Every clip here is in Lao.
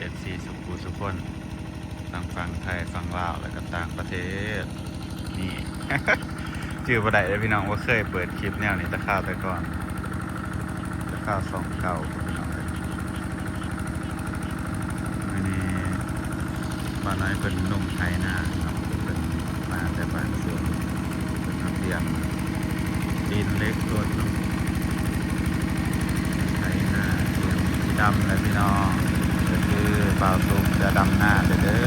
ເອັຟຊີ ສຸຜູ້ສຸຄົນ ທັງຝັ່ງໄທ ຝັ່ງລາວ ແລະກໍຕ່າງປະເທດ ນີ້ ຈື່ບໍ່ໄດ້ເດີ້ພີ່ນ້ອງ ບໍ່ເຄີຍເປີດຄລິບແນວນີ້ແຕ່ຄາວແຕ່ກ່ອນ ແຕ່ຄາວຊ່ອງເກົ່າ ພີ່ນ້ອງເອີຍ. ມື້ນີ້ບ່າວນ້ອຍເພິ່ນລົງໄຖນາເນາະ ເພິ່ນມາແຕ່ບ້ານສວນ ເພິ່ນມາປ່ຽນຕີນເຫຼັກລົດເນາະ ໄຖນາຕຽມຊິດຳແລ້ວພີ່ນ້ອງ ກໍຄືບ່າວສຸກຈະດຳນາແລ້ວເດີ້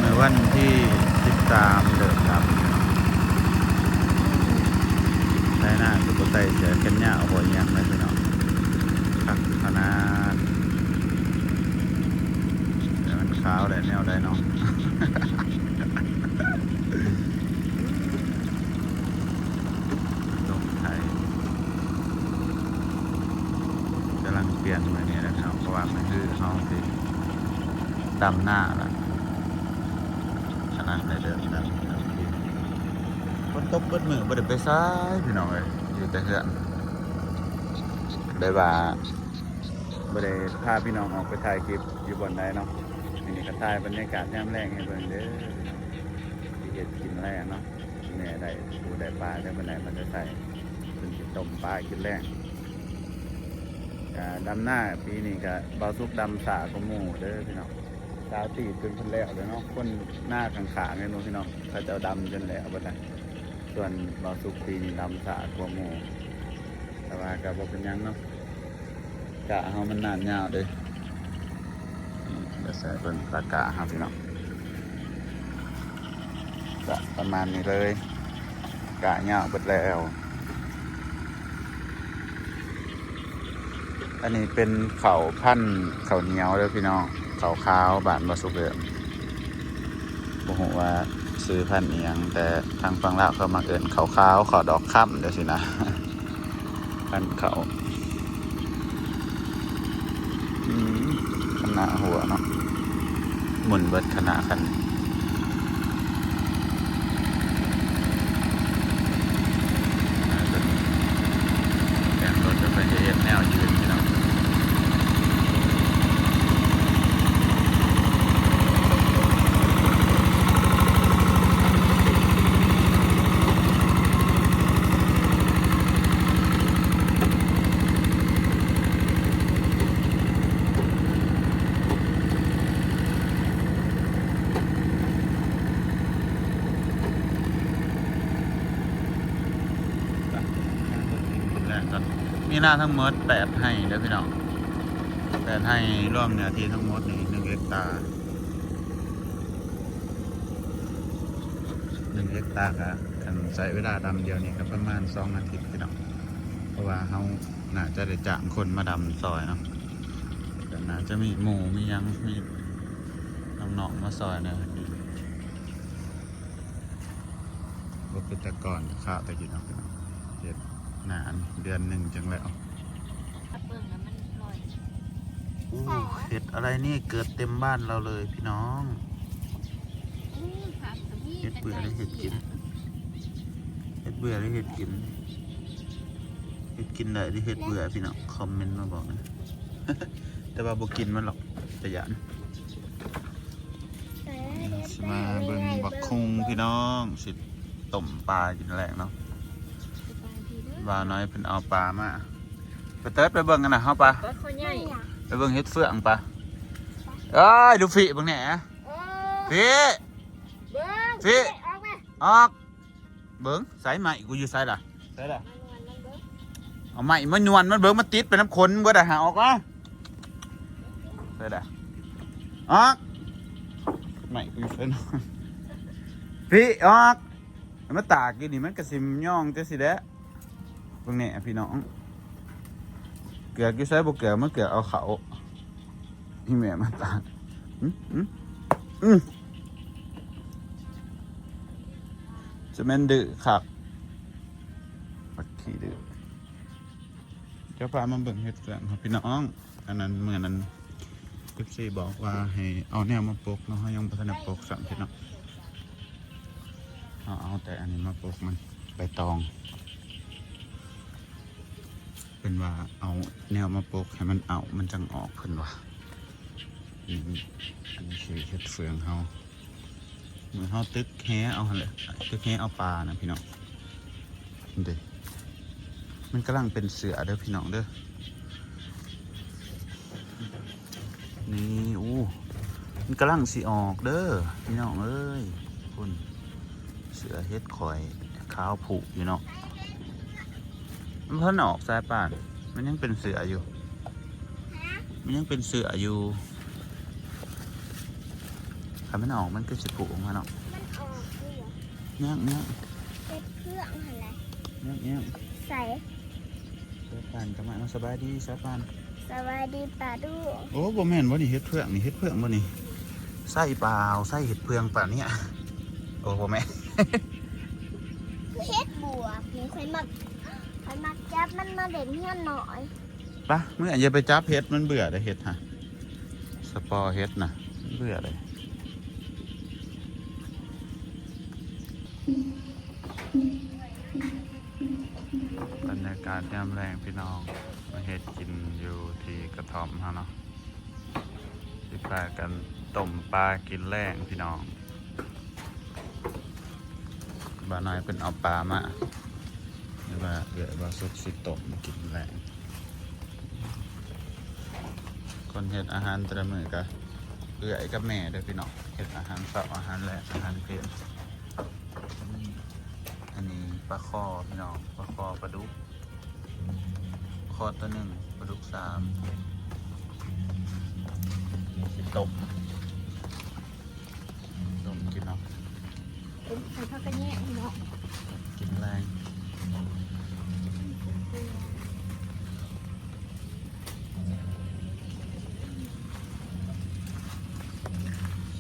ມື້ວັນທີສິບສາມເລີ່ມດຳ ໄຖນາກໍບໍ່ໃສ່ເສື້ອແຂນຍາວບໍ່ອີ່ຫຍັງເລີຍພີ່ນ້ອງ ຄັກຂະໜາດ ແຕ່ມັນຂາວແຫຼະແນວໃດເນາະ ລົງໄຖ ກຳລັງປ່ຽນມື້ນີ້ແຫຼະພີ່ນ້ອງ ເພາະວ່າມື້ຮືເຮົາຊິດຳນາລະ ຂະໜາດໃດເດີນນຳ ຝົນຕົກເບິດມື້ ບໍ່ໄດ້ໄປໃສພີ່ນ້ອງເອີຍ ຢູ່ແຕ່ເຮືອນ ໄດ້ວ່າບໍ່ໄດ້ພາພີ່ນ້ອງອອກໄປຖ່າຍຄລິບຢູ່ບ່ອນໃດເນາະ ມື້ນີ້ກໍຖ່າຍບັນຍາກາດຍາມແລງໃຫ້ເບິ່ງເດີພີ່ນ້ອງ ຊິເຮັດກິນແລງເນາະ ແມ່ໄດ້ປູໄດ້ປາ ແຕ່ບໍ່ໄດ້ມາແຕ່ໃສ ເພິ່ນຊິຕົ້ມປາກິນແລງ ກະດຳນາປີນີ້ກະບ່າວສຸກດຳຊ້າກວ່າໝູ່ເດີພີ່ນ້ອງ ສາວຕີບຈົນເພິ່ນແລ້ວແລ້ວເນາະ ຄົນນາຂ້າງໆ ເຫັນບໍ່ພີ່ນ້ອງ ເຂົາເຈົ້າດຳຈົນແລ້ວເບິດນະ ສ່ວນບ່າວສຸກປີນີ້ດຳຊ້າກວ່າໝູ່ ແຕ່ວ່າກະບໍ່ເປັນຫຍັງເນາະ ກະເຮົາມັນນານຍາວເດ້ ນີ້ ດຽວໃສ່ເບິ່ງຕາກະເຮົາພີ່ນ້ອງ ກະປະມານນີ້ເລີຍ ກະຍາວເບິດແລ້ວ. ອັນນີ້ເປັນເຂົ້າພັນເຂົ້າໜຽວເດີພີ່ນ້ອງ ເຂົ້າຂາວບ້ານບໍ່ສຸກເດີ ບໍ່ຮູ້ວ່າຊື່ພັນອີ່ຫຍັງ ແຕ່ທາງຝັ່ງລາວເຂົາມັກເອີ້ນເຂົ້າຂາວ ເຂົ້າດອກຄຳ ຈັ່ງຊີ້ນະ ພັນເຂົ້າ ອືມ ຄະນະຫົວເນາະ ໝຸ່ນເບິດຄະນະຄັນ ແຕ່ງລົດ ແລ້ວເພິ່ນຈະເຮັດແນວຢືນພີ່ນ້ອງ. ມີນາທັງໝົດແປດໄຮ່ເດີພີ່ນ້ອງ ແປດໄຮ່ ລວມເນື້ອທີ່ທັງໝົດນີ້ໜຶ່ງເຮັກຕາ ໜຶ່ງເຮັກຕາກະ ຄັນໃຊ້ເວລາດຳດຽວນີ້ກະປະມານສອງອາທິດພີ່ນ້ອງ ເພາະວ່າເຮົາໜ້າຈະໄດ້ຈ້າງຄົນມາດຳຊ່ອຍເນາະ ກະໜ້າຈະມີໝູ່ມີຫຍັງ ມີນ້ອງໆມາຊ່ອຍແດ່. ບໍ່ຄືແຕ່ກ່ອນ ຄາວແຕ່ກີ້ເນາະ ເຮັດນານເດືອນໜຶ່ງຈັ່ງແລ້ວ. ເບິ່ງແລ້ວມັນລອຍ ໂອ້ ເຫັດອະໄລນີ້ເກີດເຕັມບ້ານເຮົາເລີຍພີ່ນ້ອງ. ອືມ ຜັກກໍມີ ເຫັດເບື່ອ ແຕ່ໄກ່ ໄດ້ເຫັດກິນ ເຫັດເບື່ອ ໄດ້ເຫັດກິນ ເຫັດກິນໄດ້ ໄດ້ເຫັດເບື່ອພີ່ນ້ອງ ຄອມເມັນມາບອກນະ ແຕ່ວ່າບໍ່ກິນມັນຫຼອກ ຕາຢ້ານ. ຊິມາເບິ່ງບັກຄຸງພີ່ນ້ອງ ຊິຕົ້ມປາກິນແລງເນາະ. ບ່າວນ້ອຍເພິ່ນເອົາປາມາ ໄປເຕີດ ໄປເບິ່ງກັນນະ ເຮົາປະ ໄປເບິ່ງເຫັດເຟືອງປະ. ເອີຍ ດູຟີເບິ່ງແດ່ ເອີ ຟີ ເບິ່ງ ຟີ ອອກມາ ອອກ. ເບິ່ງ ໃສໄມ້ກູຢູ່ໃສລະ ໃສລະ ເອົາໄມ້ມາຍວນມັນເບິ່ງ ມັນຕິດໄປນຳຂົນເບິດ ຫາອອກມາ ໃສລະ ອອກ ໄມ້ກູຢູ່ໃສເນາະ ພີ້ ອອກ ມາຕາກຢູ່ນີ້ ມັນກະຊິຍອງຈັ່ງຊີ້ແຫຼະ. ເບິ່ງແດ່ພີ່ນ້ອງ ເກືອກຢູ່ໃສບໍ່ເກືອກ ມາເກືອກເອົາເຂົ້າ ອີ່ແມ່ມາຕາກ ອື ອື ອື ຈະແມ່ນດື້ຄັກ ບັກຂີ້ດື້. ຈະພາມາເບິ່ງເຫັດເຟືອງເນາະພີ່ນ້ອງ ອັນນັ້ນ ມື້ນັ້ນ ເອັຟຊີບອກວ່າໃຫ້ເອົາແນວມາປົກເນາະ ເຮົາຍັງບໍ່ທັນໄດ້ປົກຊ້ຳພີ່ນ້ອງ. ເຮົາເອົາແຕ່ອັນນີ້ມາປົກ ມັນໃບຕອງ ເພິ່ນວ່າເອົາແນວມາປົກໃຫ້ມັນເອົາ ມັນຈັ່ງອອກ ເພິ່ນວ່າ ນີ້ ອັນນີ້ຊິເຮັດເຟືອງເຮົາ ມື້ເຮົາຕຶກແຫເອົາຫັ້ນແຫຼະ ຕຶກແຫເອົາປານະພີ່ນ້ອງ. ເດ້ ມັນກຳລັງເປັນເສື້ອເດີພີ່ນ້ອງເດີ. ນີ້ ໂອ້ ມັນກຳລັງຊິອອກເດີພີ່ນ້ອງເອີຍ. ພຸ້ນ ເສື້ອເຫັດຂ້ອຍຂາວຜຸຢູ່ເນາະ. ມັນບໍ່ທັນອອກສາຍປ່ານ ມັນຍັງເປັນເສື້ອຢູ່ ມັນຍັງເປັນເສື້ອຢູ່. ຄັນມັນອອກມັນກໍຊິຜຸອອກມາເນາະ. ມັນອອກຢູ່ ຍັງ ຍັງ ເຮັດເຟືອງຫັ້ນແຫຼະ. ຍັງ ຍັງ ໃສ ສາຍປ່ານກໍມາເນາະ. ສະບາຍດີສາຍປ່ານ. ສະບາຍດີປ້າລຸງ. ໂອ້ ບໍ່ແມ່ນບໍ່ນີ້ ເຫັດເຟືອງນີ້ ເຫັດເຟືອງບໍ່ນີ້? ໃສ່ເປົ່າ ໃສ່ເຫັດເຟືອງປ່ານນີ້. ໂອ້ ບໍ່ແມ່ນ ຄືເຫັດບວກນີ້ ຂ້ອຍມັກ ຂ້ອຍມັກຈັບມັນມາເຫຼັ້ນເຮືອນນ້ອຍ. ປະ ເມື່ອ ຢ່າໄປຈັບເຫັດ ມັນເບື່ອເດ້ເຫັດຫະ ສະປໍເຫັດນະ ມັນເບື່ອເດ້. ບັນຍາກາດຍາມແລງພີ່ນ້ອງ ມາເຮັດກິນຢູ່ທີ່ກະທ່ອມເຮົາເນາະ. ຊິພາກັນຕົ້ມປາກິນແລງພີ່ນ້ອງ. ບ່າວນ້ອຍເພິ່ນເອົາປາມາ ຫຼືວ່າເອື້ອຍບ່າວສຸກຊິຕົ້ມກິນແລງ. ຄົນເຮັດອາຫານແຕ່ລະມື້ກະເອື້ອຍກັບແມ່ເດີພີ່ນ້ອງ ເຮັດອາຫານເຊົ້າ ອາຫານແລງ ອາຫານເພນ. ອັນນີ້ປາຄໍ່ພີ່ນ້ອງ ປາຄໍ່ ປາດຸກ ຄໍ່ໂຕໜຶ່ງ ປາດຸກສາມ. ຊິຕົ້ມ ຕົ້ມກິນເນາະ ຕົ້ມໃສ່ຜັກກະແຍງເນາະ ກິນແລງ.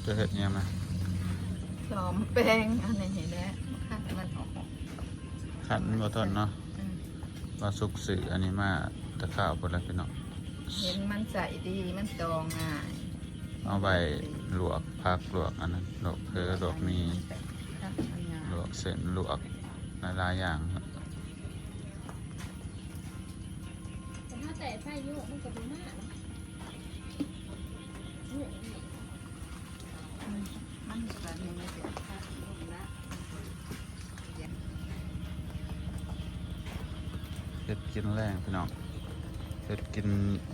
ຈະເຮັດຫຍັງນະ? ສອມແປ້ງອັນນີ້ໃຫ້ແດ່ ຄັນມັນອອກ ຄັນມັນບໍ່ທົນເນາະ. ອືມ ວ່າສຸກຊື້ອັນນີ້ມາແຕ່ຄາວພຸ້ນແຫຼະພີ່ນ້ອງ. ເຫັນມັນໃຊ້ດີ ມັນຕໍ່ງ່າຍ ເອົາໄວ້ລວກຜັກ ລວກອັນນັ້ນ ລວກເຜີ ລວກໝີ່ ລວກເສັ້ນ ລວກຫຼາຍໆຢ່າງ. ແຕ່ຖ້າແຕະໃສ່ຢູ່ ມັນກໍບໍ່ມາ ເຮັດກິນແລງພີ່ນ້ອງ ເຮັດກິນ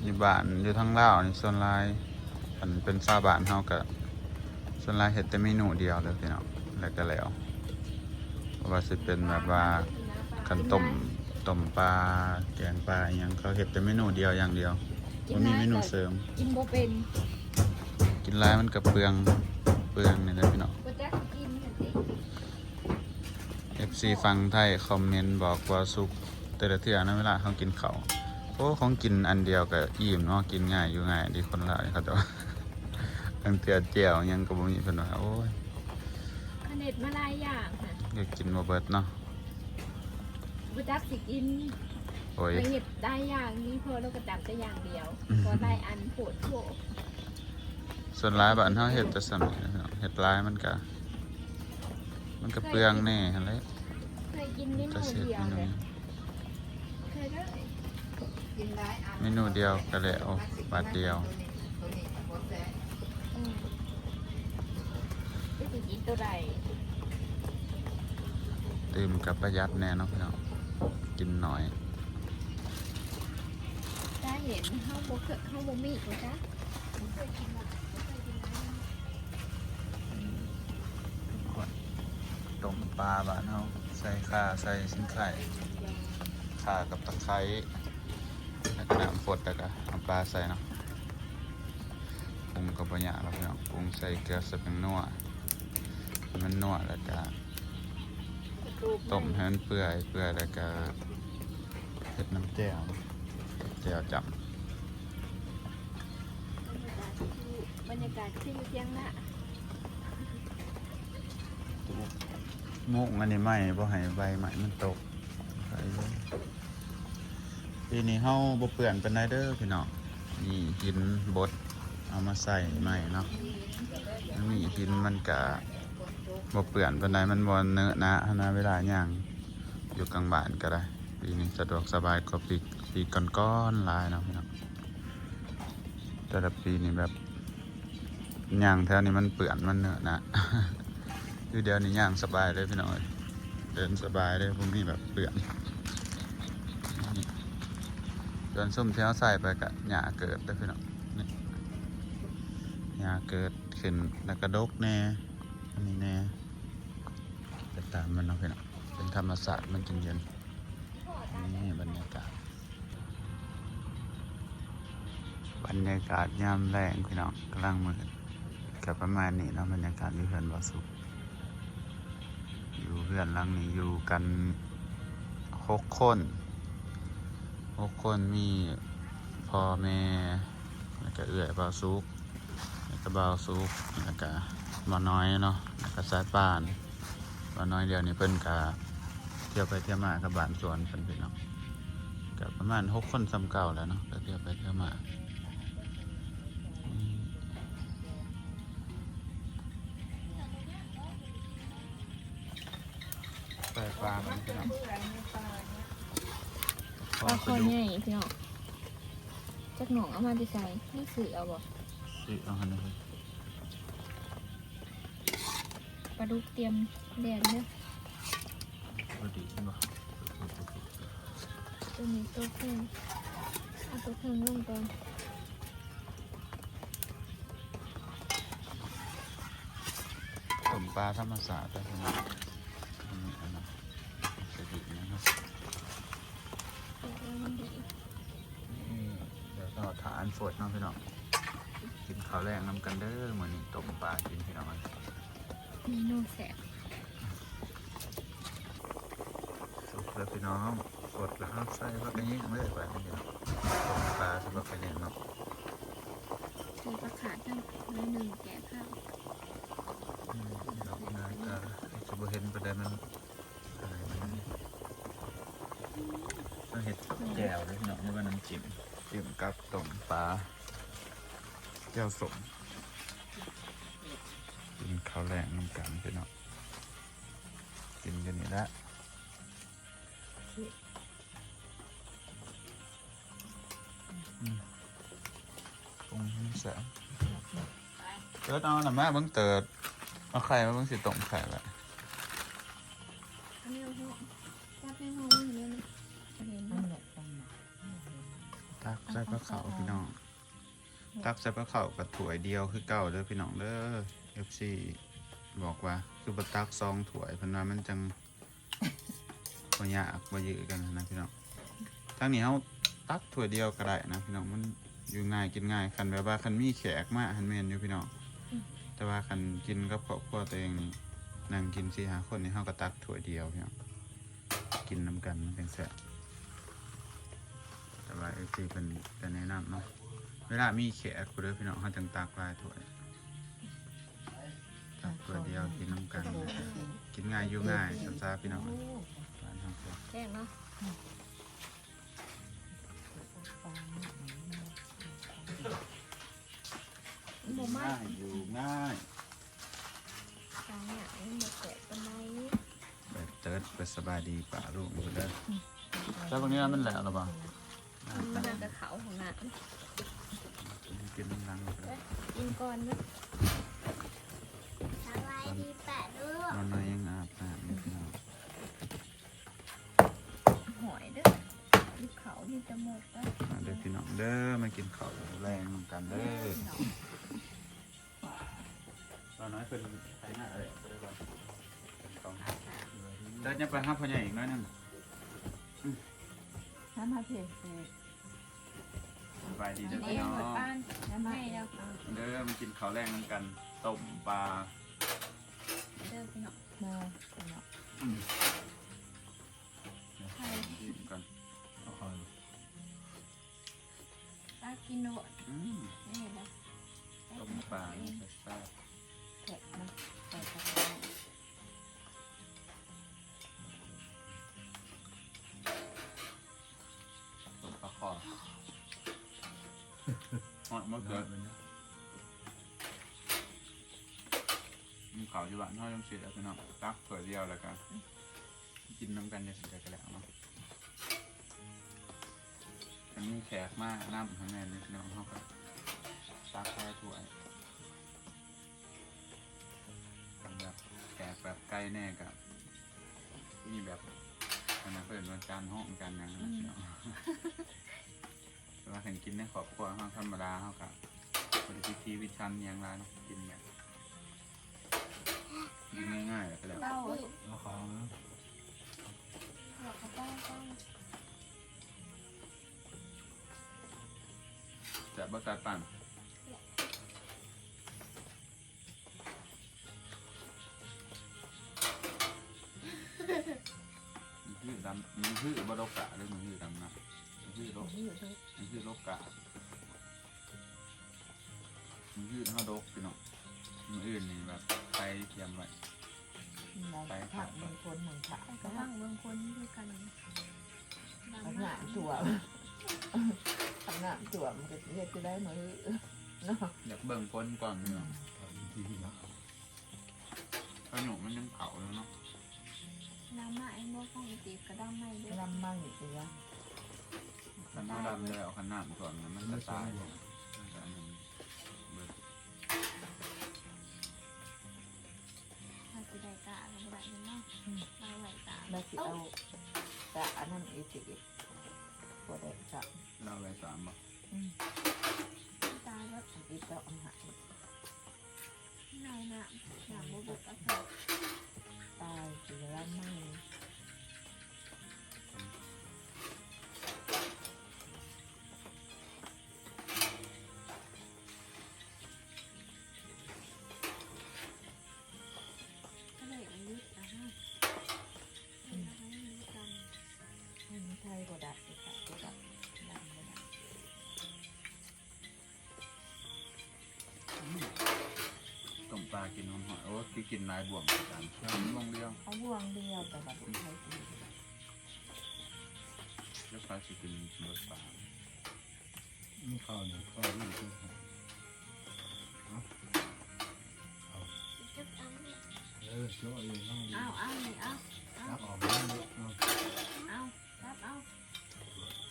ຢູ່ບ້ານ ຢູ່ທາງລາວນີ້ ສ່ວນຫຼາຍ ຄັນເປັນຊາວບ້ານເຮົາກະ ສ່ວນຫຼາຍເຮັດແຕ່ເມນູດຽວເດີພີ່ນ້ອງ ແລ້ວກະແລ້ວ. ບໍ່ວ່າຊິເປັນແບບວ່າຄັນຕົ້ມ ຕົ້ມປາ ແກງປາອີ່ຫຍັງ ເຂົາເຮັດແຕ່ເມນູດຽວຢ່າງດຽວ ບໍ່ມີເມນູເສີມ. ກິນບໍ່ເປັນ ກິນຫຼາຍມັນກະເປືອງ ເປືອງນີ້ແຫຼະພີ່ນ້ອງ. ບໍ່ຈັກກິນຫັ້ນຕິ. ເອັຟຊີຝັ່ງໄທຄອມເມັນບອກວ່າສຸກແຕ່ລະເທື່ອນະ ເວລາເຮົາກິນເຂົ້າ. ໂອ້ ຂອງກິນອັນດຽວກະອີ່ມເນາະ ກິນງ່າຍຢູ່ງ່າຍເດ້ຄົນລາວເຂົາເຈົ້າ. ລາງເທື່ອແຈ່ວຫຍັງກະບໍ່ມີ ເພິ່ນວ່າ ໂອ້ຍ ເຮັດມາຫຼາຍຢ່າງຫະ ກໍກິນບໍ່ເບິດເນາະ. ບໍ່ຈັກຊິກິນ ໂອ້ຍ ເຮັດຫຼາຍຢ່າງ ມີພໍແລ້ວກໍຈຳແຕ່ຢ່າງດຽວ ພໍຫຼາຍອັນໂພດໂພ. ສ່ວນຫຼາຍບ້ານເຮົາເຮັດແຕ່ສ່ຳນີ້ນະພີ່ນ້ອງ ເຮັດຫຼາຍມັນກະ ມັນກະເປືອງແດ່ຫັ້ນແຫຼະ. ເຄີຍກິນເມນູດຽວເລີຍ ເຄີຍເລີຍ ກິນຫຼາຍອັນ ເມນູດຽວກະແລ້ວບາດດຽວ. ອືມ ຈະຊິກິນໂຕໃດ? ຕື່ມກະປະຢັດແດ່ເນາະພີ່ນ້ອງ ກິນໜ້ອຍ. ສາເຫດເຮົາບໍ່ເຄີຍ ເຮົາບໍ່ມີບໍ່ຈັກ ບໍ່ເຄີຍກິນ ບໍ່ເຄີຍກິນຫຼາຍ. ອືມ ຕົ້ມປາບ້ານເຮົາ ໃສ່ຂ່າ ໃສ່ຊິງໄຄ ຂ່າກັບຕະໄຄ ແລ້ວກະນ້ຳຟົດ ແລ້ວກະເອົາປາໃສ່ເນາະ. ປຸງກໍບໍ່ຍາກດອກພີ່ນ້ອງ ປຸງໃສ່ເກືອໃສ່ແປ້ງນົວ ໃຫ້ມັນນົວ ແລ້ວກະຕົ້ມໃຫ້ມັນເປື່ອຍ ເປື່ອຍແລ້ວກະເຮັດນ້ຳແຈ່ວ ແຈ່ວຈ້ຳ. ບັນຍາກາດຄືຢູ່ທຽງນາ ມຸງອັນນີ້ໄມ້ ບໍ່ໃຫ້ໃບໄມ້ມັນຕົກ. ປີນີ້ເຮົາບໍ່ເປື້ອນປານໃດເດີພີ່ນ້ອງ ມີຫີນບົດເອົາມາໃສ່ໃໝ່ເນາະ. ມີຫີນມັນກະບໍ່ເປື້ອນປານໃດ ມັນບໍ່ເນາະໜາຫັ້ນນະ ເວລາຍ່າງຢູ່ກາງບ້ານກະໄດ້. ປີນີ້ສະດວກສະບາຍກວ່າປີ ປີກ່ອນໆຫຼາຍເນາະພີ່ນ້ອງ. ແຕ່ລະປີນີ້ແບບ ຍ່າງແຖວນີ້ມັນເປື້ອນ ມັນເນາະນະ ຄືດຽວນີ້ຍ່າງສະບາຍເລີຍພີ່ນ້ອງເອີຍ ເດີນສະບາຍເລີຍ ບໍ່ມີແບບເປື້ອນ. ສ່ວນຊຸມທີ່ເຮົາໃສ່ໄປກະຫຍ້າເກີດເດີພີ່ນ້ອງ ນີ້ ຫຍ້າເກີດຂຶ້ນ ແລ້ວກະດົກແດ່ ອັນນີ້ແດ່ ໄປຕາມມັນເນາະພີ່ນ້ອງ ເປັນທຳມະຊາດ ມັນຈຶ່ງເຢັນ. ນີ້ບັນຍາກາດ ບັນຍາກາດຍາມແລງພີ່ນ້ອງ ກຳລັງມືດ ກະປະມານນີ້ເນາະ ບັນຍາກາດຢູ່ເຮືອນບ່າວສຸກ. ຢູ່ເຮືອນຫຼັງນີ້ຢູ່ກັນຫົກຄົນ ຫົກຄົນ ມີພໍ່ແມ່ ແລ້ວກະເອື້ອຍບ່າວສຸກ ແລ້ວກະບ່າວສຸກ ແລ້ວກະບ່າວນ້ອຍເນາະ ແລ້ວກະສາຍປານ. ບ່າວນ້ອຍດຽວນີ້ເພິ່ນກະທ່ຽວໄປທ່ຽວມາກັບບ້ານສວນເພິ່ນພີ່ນ້ອງ ກະປະມານຫົກຄົນສ່ຳເກົ່າແຫຼະເນາະ ກະທ່ຽວໄປທ່ຽວມາ. ໄປປາມັນພີ່ນ້ອງ ປາຄໍໃຫຍ່ພີ່ນ້ອງ ຈັກໜ້ອງເອົາມາແຕ່ໃສ ມັນຊື້ເອົາບໍ່ ຊື້ເອົາຫັ້ນນະ. ປາດຸກຕຽມແດນເດີ ພໍດີບໍ່ ໂຕນີ້ໂຕເຄິ່ງ ເອົາໂຕເຄິ່ງລົງກ່ອນ. ຕົ້ມປາທຳມະຊາດເດີພີ່ນ້ອງ ອັນນີ້ ອັນນັ້ນ ສະດິນະ ເອີ ມັນດີ. ນີ້ ດຽວລໍຖ້າອັນຟົດເນາະພີ່ນ້ອງ ກິນເຂົ້າແລງນຳກັນເດີ ມື້ນີ້ຕົ້ມປາກິນພີ່ນ້ອງ. ເມນູແຊບ ສຸກແລ້ວພີ່ນ້ອງ ຟົດແລ້ວ ເຮົາໃສ່ຜັກກະແຍງເລີຍບາດນີ້ພີ່ນ້ອງ ຕົ້ມປາໃສ່ຜັກກະແຍງເນາະ ໃສ່ຜັກຂາດນຳໜ້ອຍໜຶ່ງແກ້ຄາວ. ອືມ ດອກນາກາ ຊິບໍ່ເຫັນປານໃດ ມັນ ເຮົາເຮັດແຈ່ວເດີພີ່ນ້ອງ ຫຼືວ່ານ້ຳຈິ້ມ ຈິ້ມກັບຕົ້ມປາ ແຈ່ວສົ້ມ ກິນເຂົ້າແລງນຳກັນພີ່ນ້ອງ ກິນຢູ່ນີ້ແຫຼະ. ອືມ ປຸງໃຫ້ມັນແຊບ ເຕີດ ເອົາອັນນັ້ນມາເບິ່ງເຕີດ ເອົາໄຂ່ມາເບິ່ງ ຊິຕົ້ມໄຂ່ລະ ອັນນີ້ເອົາຫົວ ຈັບໃຫ້ຫົວມັນເລີຍ ຕັກໃສ່ປາເຂົ້າພີ່ນ້ອງ ຕັກໃສ່ປາເຂົ້າກັບຖ້ວຍດຽວຄືເກົ່າເດີພີ່ນ້ອງເດີ. ເອັຟຊີບອກວ່າຄືບໍ່ຕັກສອງຖ້ວຍ ເພິ່ນວ່າມັນຈັ່ງ ບໍ່ຍາກ ບໍ່ຢື້ກັນນະພີ່ນ້ອງ. ທາງນີ້ເຮົາຕັກຖ້ວຍດຽວກໍໄດ້ນະພີ່ນ້ອງ ມັນຢູ່ງ່າຍກິນງ່າຍ. ຄັນແບບວ່າຄັນມີແຂກມາຫັ້ນແມ່ນຢູ່ພີ່ນ້ອງ ອືມ ແຕ່ວ່າຄັນກິນກັບຄອບຄົວຕົວເອງນີ້ ນັ່ງກິນສີ່ຫ້າຄົນນີ້ ເຮົາກໍຕັກຖ້ວຍດຽວພີ່ນ້ອງ ກິນນຳກັນມັນຈັ່ງແຊບ. ແຕ່ວ່າເອັຟຊີເພິ່ນກໍແນະນຳເນາະ ເວລາມີແຂກພຸ້ນເດີພີ່ນ້ອງ ເຮົາຈັ່ງຕັກຫຼາຍຖ້ວຍ. ຕັກຖ້ວຍດຽວກິນນຳກັນ ກິນງ່າຍຢູ່ງ່າຍ ຊັ້ນຊະພີ່ນ້ອງ ບ້ານເຮົາ ແພງເນາະ ບໍ່ມາ ງ່າຍຢູ່ງ່າຍ ກາງຫຍັງບໍ່ແຕກປານໃດ. ໄປເຕີດ ໄປສະບາຍດີປ້າລຸງພຸ້ນເດີ ອືມ ແຕ່ບາງເທື່ອມັນແຫຼະລະບໍ່? ມັນນະກະເຂົ້າຫ້ອງນ້ຳ ກິນນຳຫຼັງ ກິນກ່ອນເນາະ. ສະບາຍດີປ້າລຸງ ນອນນ້ອຍຍັງອາບນ້ຳຢູ່ພີ່ນ້ອງ ຫອຍເດີ ກິນເຂົ້າມີແຕ່ໝົກເດີ ມາເດີພີ່ນ້ອງເດີ ມາກິນເຂົ້າແລງນຳກັນເດີ. ຕອນນ້ອຍເພິ່ນໄປໜ້າເອີຍ ເດີ ຍັງໄປຫາພໍ່ໃຫຍ່ອີກໜ້ອຍໜຶ່ງ ຫາມາເພ ສະບາຍດີເດີພີ່ນ້ອງ ເດີ ມາກິນເຂົ້າແລງນຳກັນ ຕົ້ມປາ ເດີພີ່ນ້ອງ ມາພີ່ນ້ອງ ອືມ ໄຂ່ ກິນກ່ອນ ເອົາເຂົ້າ ຕັກກິນໂລດ ອືມ ນີ້ນະ ຕົ້ມປາ ແຊບ ແຊບນະ ໃສ່ຜັກ ຕົ້ມປາຄໍ ຮອດໝົດເລີຍ ກິນເຂົ້າຢູ່ບ້ານເຮົາຈັ່ງຊີ້ແຫຼະພີ່ນ້ອງ ຕັກຖ້ວຍດຽວແລ້ວກະ ກິນນຳກັນຈັ່ງຊີ້ກະແລ້ວເນາະ. ຄັນມີແຂກມານຳຫັ້ນແມ່ນພີ່ນ້ອງ ເຮົາກະຕັກໃສ່ຖ້ວຍ ແດ່ກໍມີແບບ ອັນນັ້ນເພິ່ນວ່າຈານຮ້ອງຈານຫຍັງ ອືມ ເນາະ ແຕ່ວ່າຄັນກິນໃນຄອບຄົວເຮົາທຳມະດາ ເຮົາກໍບໍ່ໄດ້ພິຖີພິຖັນຫຍັງຫຼາຍເນາະ ກິນແບບ ກິນງ່າຍໆ ແລ້ວກໍແລ້ວ. ເອົາຂອງ ແຊບບໍ່ ສາຍປານ? ມື້ຮືດຳ ມື້ຮືດບໍ່ດົກກະເດີ້ ມື້ຮືດຳນະ ມື້ຮືດ ມື້ຮືດດົກກະ ມື້ຮືດເຮົາດົກ ພີ່ນ້ອງ. ມື້ອື່ນນີ້ແບບໄປກຽມໄວ້ ໄປພັກເບິ່ງຝົນເບິ່ງຟ້າ ໄປພັກເບິ່ງຝົນຄືກັນ. ຄັນນ້ຳຖ້ວມ ຄັນນ້ຳຖ້ວມກໍຊິເຮັດຈັ່ງໃດມື້ອື່ນເນາະ ຢາກເບິ່ງຝົນກ່ອນພີ່ນ້ອງ. ອືມ ພາຍຸມັນຍັງເຂົ້າຢູ່ເນາະ. ດຳມາເອງບໍ່ ຂອງອີ່ຕິບກໍດຳໃໝ່ເດີ້ ດຳໃໝ່ອີກແລ້ວ. ຄັນບໍ່ດຳແລ້ວ ຄັນນ້ຳຖ້ວມນະ ມັນຈະຕາຍ ມັນຈະອັນນັ້ນເບິດ. ຖ້າຊິໄດ້ກະກໍບໍ່ໄດ້ເນາະ ອືມ ເອົາໄວ້ກະ ແລ້ວຊິເອົາກະອັນນັ້ນອີກ ບໍ່ໄດ້ກະ ລາວໄດ້ສາມບໍ່? ອືມ ຕາຍແລ້ວ ອີກດອກໜຶ່ງ ນ້ອຍນະ ນ້ຳບໍ່ເບິດເອົາໃສ່ ຕາຍຊິລະໄໝ. ກະເລີຍມັນຫຼຸດອະຮະ ເລີຍເອົາໃຫ້ມັນຫຼຸດກັນ ໃຫ້ມັນໄທບໍ່ໄດ້ ໄປໄປບໍ່ໄດ້ ດຳບໍ່ໄດ້. ອືມ ຕົ້ມປາກິນຫອມຫອຍ ໂອ້ ຄືກິນຫຼາຍບ່ວງຄືກັນ ກິນບ່ວງດຽວ ເອົາບ່ວງດຽວ ແຕ່ວ່າບໍ່ໃຫ້ກິນ ແລ້ວໃຜຊິກິນເບິດປາ? ອືມ ເຂົ້ານີ້ ເຂົ້ານີ້ ເອົາ ເອົາ ເອີ ເອົາ ເອົານີ້ ເອົາ ເອົາ ຈັບອອກມາເນາະ ເອົາ ເອົາ ຈັບເອົາ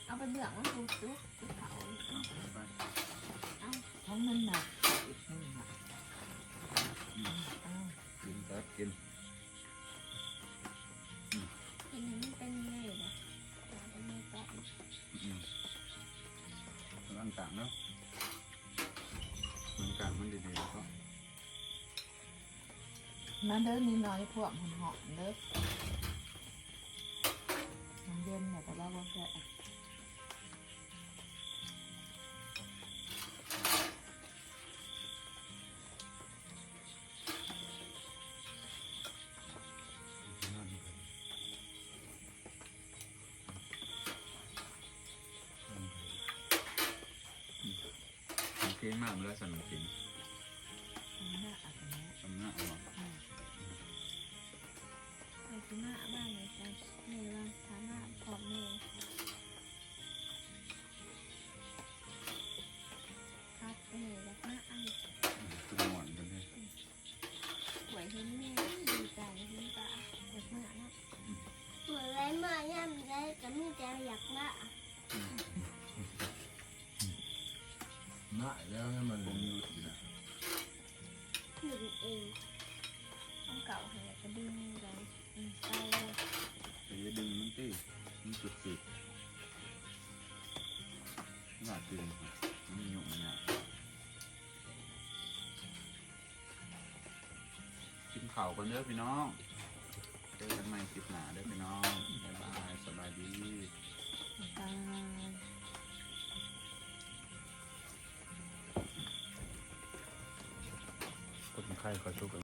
ເອົາໄປເບື້ອງມັນ ທຸບ ທຸບ ທຸບເຂົ້າ ເອົາ ຂອງມັນໜັກ ອີກໜຶ່ງ ອືມ ເອົາ ກິນ ຈັບກິນ. ອືມ ເຮັດໃຫ້ມັນເປັນແນວໃດ ເປັນແນວເກາະ ອືມ ລະຫວ່າງກາງເນາະ ເບິ່ງກາງມັນດີໆ ແລ້ວກໍ ມາເດີ້ ມີນ້ອຍພວກ ຮ້ອນໆ ເດີ້ ນ້ຳເຢັນແລ້ວກໍວ່າບໍ່ແຊບ. ໂອເຄ ມາເລີຍ ສຳເລັດ ສຳນະ ອາ ສຳນະ ອືມ ຂ້ອຍຊິມາບ້ານນີ້ ແຕ່ແມ່ວ່າຖ້າມາພ້ອມແມ່ ຄັກ ເອີ ຢາກມາ ເອົາ ຄືມ່ວນກັນແທ້ ອືມ ຂ້ອຍເຫັນແມ່ດີໃຈ ເຫັນກະຢາກມາເນາະ ອືມ ຂ້ອຍໄດ້ມາຍາມໃດກະມີແຕ່ຢາກມາ ອືມ ມາແລ້ວນະ ມັນລົງຢຸດຢູ່ນະ ດຶງເອງ ຂອງເກົ່າຫັ້ນແຫຼະ ກະດຶງໄປ ອືມ ໄປ ໄປດຶງມັນຕິ ມັນຈຸດຕິດ ຍາກດຶງ ມັນຫຍຸ້ງຍາກ. ກິນເຂົ້າກ່ອນເດີ້ພີ່ນ້ອງ ເຈີກັນໃໝ່ຄລິບໜ້າເດີ້ພີ່ນ້ອງ ບາຍບາຍ ສະບາຍດີ ບາຍບາຍ ຄົນໄຂ້ເຂົາຊຸກ